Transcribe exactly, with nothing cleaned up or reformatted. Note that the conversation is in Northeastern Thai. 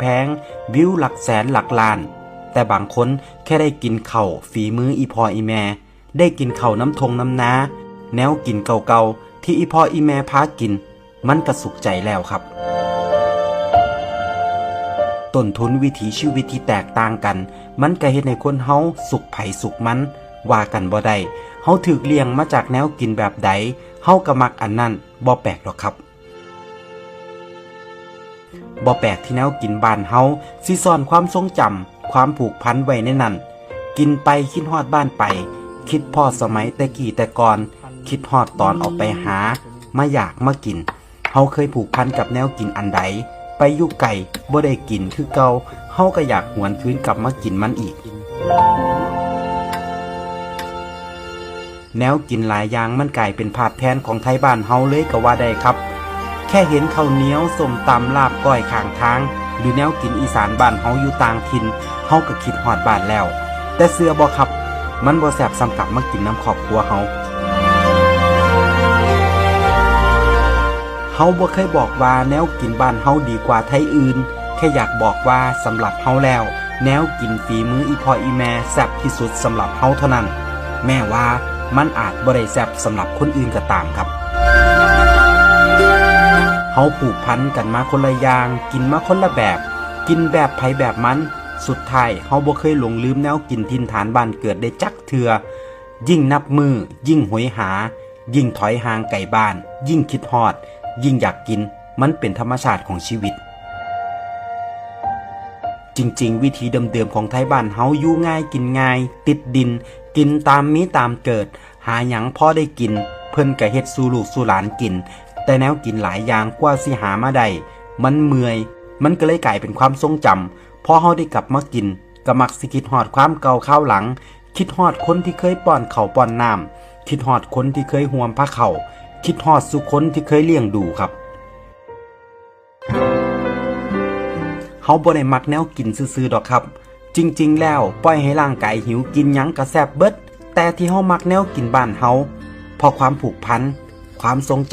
แพง วิวหลักแสนหลักล้าน แต่บางคนแค่ได้กินข้าวฝีมืออีพ่ออีแม่ ได้กินข้าวน้ำทงน้ำนา แนวกินเก่าๆ ที่อีพ่ออีแม่พากิน มันก็สุขใจแล้วครับ ต้นทุนวิถีชีวิตที่แตกต่างกัน มันก็เฮ็ดให้คนเฮาสุขไผสุขมัน ว่ากันบ่ได้ เฮาถูกเลี้ยงมาจากแนวกินแบบใด เฮาก็มักอันนั้น บ่แปลกดอกครับ บ่แปลกที่แนวกินบ้านเฮาสิซ่อนความทรงจำ ความผูกพันไว้ในนั้น กินไปคิดฮอดบ้านไป คิดพ้อสมัยแต่กี้แต่ก่อน คิดฮอดตอนออกไปหามาอยากมากิน เฮาเคยผูกพันกับแนวกินอันใด ไปอยู่ไกลบ่ได้กินคือเก่า เฮาก็อยากหวนคืนกลับมากินมันอีก แนวกินหลายอย่างมันกลายเป็นภาพแทนของไทบ้านเฮาเลยก็ว่าได้ครับ แค่เห็นข้าวเหนียว ส้มตำ ลาบก้อยข้างทาง หรือแนวกินอีสานบ้านเฮาอยู่ต่างถิ่น เฮาก็คิดฮอดบ้านแล้ว แต่เชื่อบ่ครับ มันบ่แซ่บส่ำกลับมากินนำครอบครัวเฮา เฮาบ่เคยบอกว่าแนวกินบ้านเฮาดีกว่าไทอื่น แค่อยากบอกว่าสำหรับเฮาแล้ว แนวกินฝีมืออีพ่ออีแม่แซ่บที่สุดสำหรับเฮาเท่านั้น แม้ว่ามันอาจบ่ได้แซ่บสำหรับคนอื่นก็ตามครับ เฮาผูกพันกันมาคนละอย่าง กินมาคนละแบบ กินแบบไผแบบมัน สุดท้ายเฮาบ่เคยหลงลืมแนวกินถิ่นฐานบ้านเกิดได้จักเทื่อ ยิ่งนับมื้อ ยิ่งโหยหา ยิ่งถอยห่างไกลบ้าน ยิ่งคิดฮอด ยิ่งอยากกิน มันเป็นธรรมชาติของชีวิต จริงๆ วิถีเดิมๆ ของไทบ้านเฮาอยู่ง่ายกินง่าย ติดดิน กินตามมีตามเกิด หาหยังพอได้กิน เพิ่นก็เฮ็ดสู่ลูกสู่หลานกิน แต่แนวกินหลายอย่างกว่าสิหามาได้ มันเมื่อย มันก็เลยกลายเป็นความทรงจำ พอเฮาได้กลับมากิน ก็มักสิคิดฮอดความเก่าคราวหลัง คิดฮอดคนที่เคยป้อนข้าวป้อนน้ำ คิดฮอดคนที่เคยห่วมพาเข้า คิดฮอดสู่คนที่เคยเลี้ยงดูครับ เฮาบ่ได้มักแนวกินซื่อๆ ดอกครับ จริงๆ แล้วปล่อยให้ร่างกายหิวกินหยังก็แซ่บเบิด แต่ที่เฮามักแนวกินบ้านเฮา เพราะความผูกพัน ความทรงจ